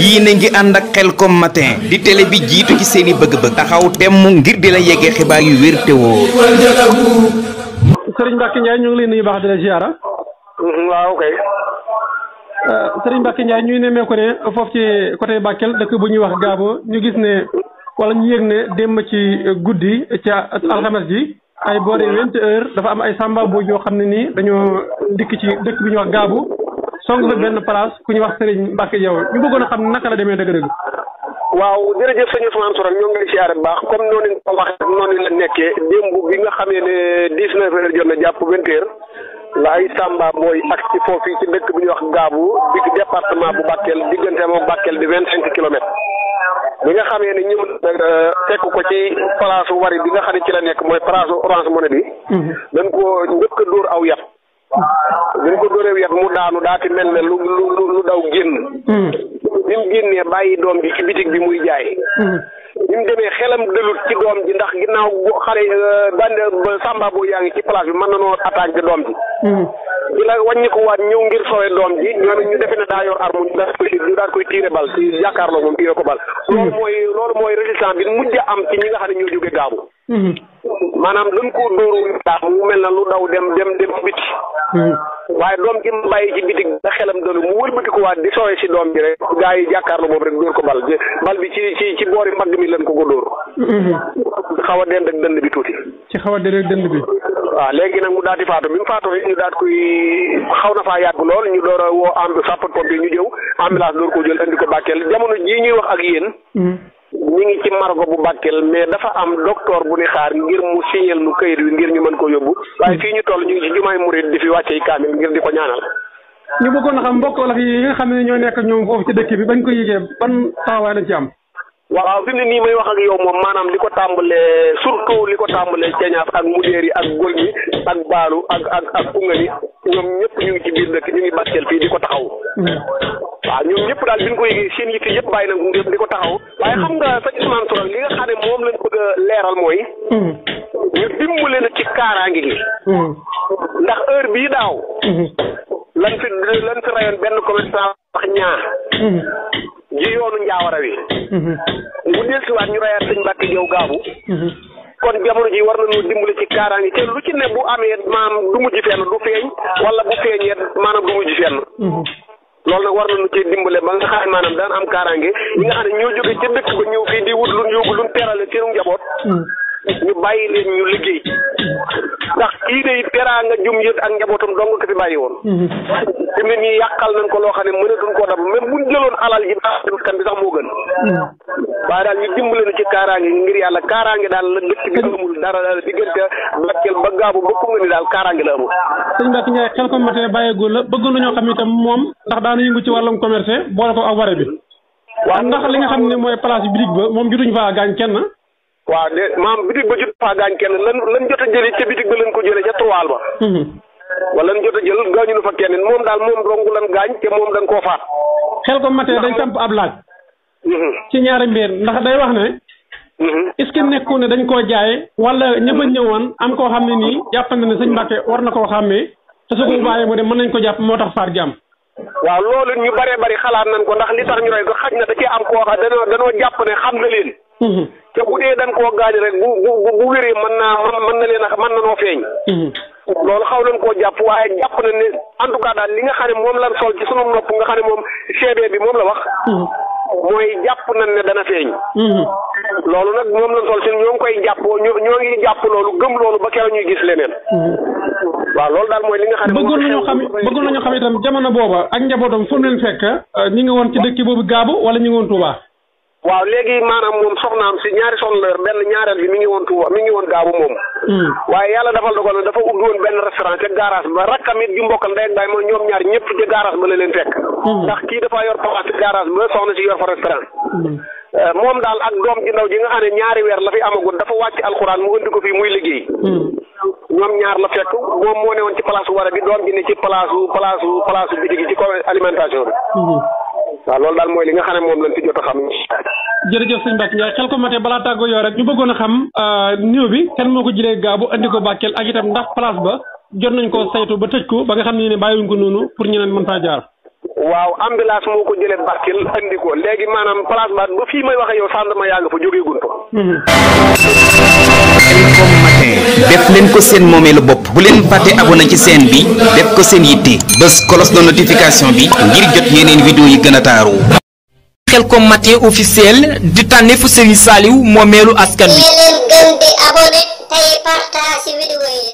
yii na ngi ànd ak Khelcom matin di télé bi jiitu ci seeni bëgg-bëgg taxaw temm ngir di la yeggee xibaar yu wér te wóor. Serigne Mbacke Ndiaye ñu ngi lay nuyu baax di la ziara. waaw kay. Serigne Mbacke Ndiaye ñuy nemmee ko ne foofu ci côté Bakel dëkk bu ñuy wax Gaabo ñu gis ne wala ñu yëg ne démb ci guddi ca alxames ji ay boori 20h dafa am ay samba bu yoo xam ne nii dañoo dikk ci dëkk bi ñuy wax Gaabu song fa benn place ku ñuy wax Serigne Mbacke Diaw ñu bëggoon a xam naka la demee dëgg-dëgg. waaw jërëjëf sëñ Ousmane Sourang ñoo ngi lay siyaare bu baax comme noonu nga ko waxee noonu la nekkee démb bi nga xamee ne 19h jot na jàpp 20h la ay samba booy ak ci foofu ci dëkk bi ñuy wax Gaabu digg département bu Bakel diggante moom Bakel di 25 kilomètres. bi nga xamee ne ñëw fekk ko ci place wari bi nga xam ne ci la nekk mooy place Orange Money bi. dañ ko njëkk a dóor aw yat. dañ ko dóoree yat mu daanu daati mel ne lu daw génn. bi mu génnee bàyyi doom ji ci bitig bi muy jaay. bi mu demee xelam dëlut ci doom ji ndax ginnaaw xale bande samba boo yaa ngi ci place bi mën na noo attaque doom ji. di la wàññi ko waat ñëw ngir sowe doom ji ñoom ñu defe ne daa yor arme ñu daal koy tiire bal ci jàkkaarloo moom tiire ko bal. loolu mooy résistance bi mujj am ci ñi nga xam ne ñoo jóge Gaabu. maanaam dañ ko dóoru daal mu mel na lu daw dem biti. waaye doom ji mu bàyyi ci bitig da xelam dëlu mu wëlbati ko waat di sowe si doom bi rek gaa yi jàkkaarloo boobu rek dóor ko bal bi ci boori mbagg mi lañ ko dóor. xaw a dend ak dënd bi tuuti. ci xaw a dend ak dënd bi. waaw léegi nag mu daal di faatu bi mu faatoo ñu daal koy xaw na faa yàgg lool ñu door a woo sapeurs-pompiers ñu jëw ambulance door ko jël andi ko Bakel jamono jii ñuy wax ak yéen. ñu ngi ci margo bu Bakel mais dafa am docteur bu ni xaar ngir mu signal nu këyit wi ngir ñu mën ko yóbbu waaye fii ñu toll ñu ngi ci jumaay murid di fi wàccee kaamil ngir di ko ñaanal. ñu bëggoon a xam mbokk wala yi nga xam ne ñoo nekk ñoom foofu ci dëkk bi bañ ko yëgee ban taxawaay lañ ci am. waaw fi mu ne nii may wax ak yow moom maanaam li ko tàmbalee surtout li ko tàmbalee Ceñaaf ak Mudéeri ak Gol ñi ak Baalu ak Koungheul ñoom ñëpp ñu ngi ci biir dëkk ñu ngi Bakel fii di ko taxaw. waaw ñoom ñëpp daal bi ñu ko yëgee seen yitte yëpp bàyyi na ko di ko taxaw waaye xam nga sëñ Ousmane Sourang li nga xam ne moom lañ bëgg a leeral mooy. ñu dimbale na ci kaaraange gi. ndax heure bii daaw. lan fi rayoon benn commerçant wax ñaar. ji yoonu Njaawara wi. mu dellusiwaat ñu rayaat sëñ Mbacke Diaw Gaabu. kon jamono ji war nañu dimbali ci kaaraange te lu ci ne bu amee maanaam du mujj fenn du feeñ wala bu feeñee maanaam du mujj fenn. loolu nag war nañu cee dimbale ba nga xam ne maanaam daan am kaaraange ñi nga xam ne ñoo jóge ca dëkk ba ñëw fii di wut luñ yóbbu luñ terale seenu njaboot. ñu bàyyi leen ñu liggéey ndax kii de teraanga jum yët ak njabootam dong ko fi bàyyi woon. fi mu ne nii yàqal nañ ko loo xam ne mënatuñ koo dab même buñ jëloon alal ji baax kan bi sax moo gën. waaye daal ñu dimbale nu ci kaaraange ngir yàlla kaaraange daal la dëkk bi amul dara daal diggante Bakel ba Gaabu ba Koungheul daal kaaraange la amul. sëñ Mbacke Ndiaye Khelcom matin bàyyeegul la bëgg nañoo xam itam moom ndax daana yëngu ci wàllum commerce boole ko ak ware bi. waaw ndax li nga xam ne mooy place bitig ba moom jotuñ faa gaañ kenn. waaw de maam bitig ba jot faa gaañ kenn lan jot a jëlee ca bitig ba lañ ko jëlee ca Tuwaal ba. wala lan jot a jël gaañu na fa kenn moom daal moom dong lan gaañ te moom dañ koo faat. Khelcom matin day samp ab laaj. ci ñaari mbir ndax day wax ne. est-ce que nekku ne dañ koo jaay wala ña fa ñëwoon am koo xam ne nii jàpp na ne sëñ Mbacke war na koo xàmmee te su ko bàyyee mu dem mën nañ ko jàpp moo tax faat gi am. waaw loolu ñu bëree bëri xalaat nañ ko ndax li tax ñu roy ko xaj na da cee am koo xam danoo jàpp ne xam na leen. te bu dee dañ koo gaañ rek bu wéree mën na leen a mën na noo feeñ. loolu xaw nañ koo jàpp waaye jàpp na ne en tout cas daal li nga xam ne moom lan sol ci sunu nopp nga xam ne moom CB bi moom la wax. mooy jàpp nañ ne dana feeñ. loolu nag moom lañ sol si ñoo ngi koy jàpp ñoo ngi jàpp loolu gëm loolu ba keroog ñuy gis leneen. waaw loolu daal mooy li nga xam ne. bëggoon nañoo xam itam jamono booba ak njabootam fu mu leen fekk ñi ngi woon ci dëkk boobu Gaabu wala ñi ngi woon Touba. waaw léegi maanaam moom soxnaam si ñaari soxna benn ñaareel bi mi ngi woon Touba mi ngi woon Gaabu moom. waaye yàlla dafa dogal na dafa ubbi woon benn restaurant ca garage ba rakkam it ju mbokkal ndey ak baay mooy ñoom ñaar ñëpp ca garage ba la leen fekk. ndax kii dafa yor place ci garage ba soxna si yor fa restaurant. moom daal ak doom ji ndaw ji nga xam ne ñaari weer la fi amagul dafa wàcc alxuraan mu indi ko fii muy liggéey. ñoom ñaar la fekk moom moo ne woon ci place wara bi doom ji ne ci place bitig gi ci alimentation bi. waaw loolu daal mooy li nga xam ne moom lañ fi jot a xam. jërëjëf sëñ Mbacke Ndiaye Khelcom matin balaa tàggoo yoo rek ñu bëggoon a xam néew bi kan moo ko jëlee Gaabu andi ko Bakel ak itam ndax place ba jot nañ ko saytu ba tëj ko ba nga xam ne bàyyiwuñ ko noonu pour ñeneen mën faa jaar. waaw ambulance moo ko jëlee Bakel andi ko léegi maanaam place ba fii may waxe yow sàndarma yaa nga fa jógee gunto. Khelcom matin def leen ko seen moomeelu bopp bu leen fàtte abonné ci chaîne bi def ko seen yitte bés cloche de notification bi ngir jot yeneen vidéo yi gën a taaru. Khelcom matin officiel di tànneefu Serigne Saliou moomeelu askan wi. leen gën di abonné tey partage vidéo yi.